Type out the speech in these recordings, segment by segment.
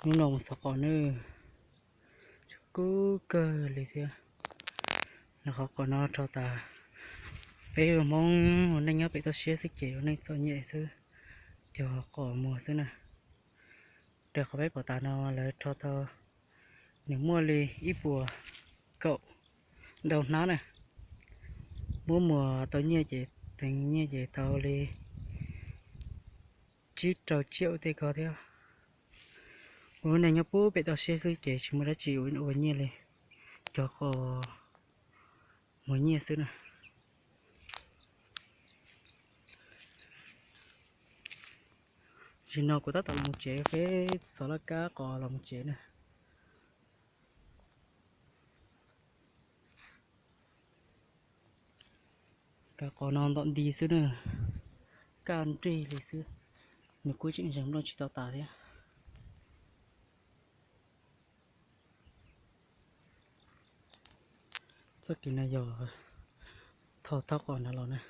Hnub no mus xov qos nawb, tshav kub kawg li thiab. Los qhov qos no rho tas, peb ua Hmoob ua neej nyob pem toj siab xwb ces ua neej txom nyem xwb, cog qos muag xwb na. Raws qhov peb pom tas no lawv rho tau, nws muaj li ib puas kaum ntau hnab na. Muab muag tau nyiaj ces, teev nyiaj ces tau li tsib rau tsiaum tej ko thiab. Ua lub neej nyob pub pem toj siab xwb ces tsis muaj dab tsi ua nyiaj li, cog qos muag nyiaj xwb na. Tam sim no kuv tab tom los mus tsev, peb xov laj kab qos los mus tsev na. Kav qos no ntom nti xwb na, kaj nrig li xwb, nws kuj tseem zeeg nplooj tsis tau tas thiab. Txoj kev no yog tho thab qos nrad los na.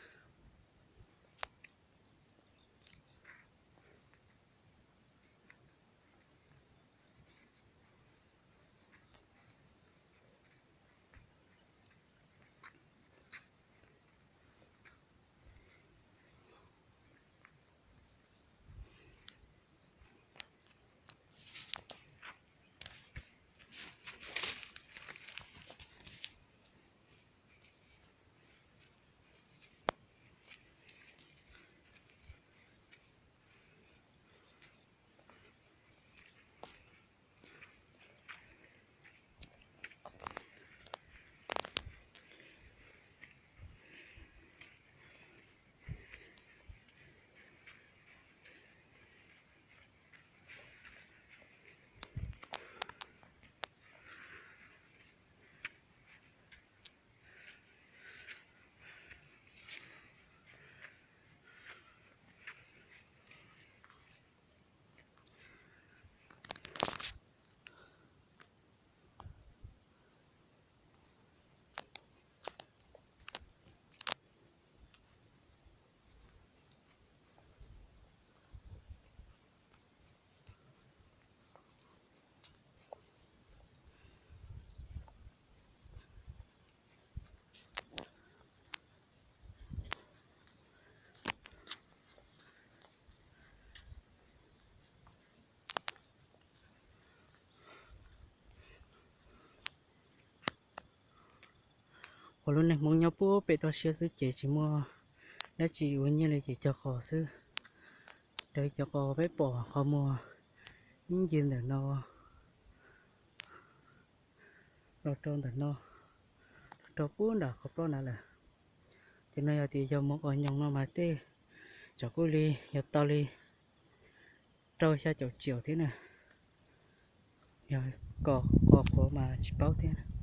Ua lub neej Hmoob nyob pub pem toj siab xwb ces tsis muaj dab tsi ua nyiaj li ces cog qos xwb. Raws cov qos peb pom qhov muag ib ncig ntawm no los rau ntawm no, los rau pub nram qhov plaub na lawm. Ces no yog tias yog muag qos nyoos no mas tej zaum kuj li yog tau li rau xya caum tsiaum thiab na. Yog qos qhuav mas tsis paub thiab.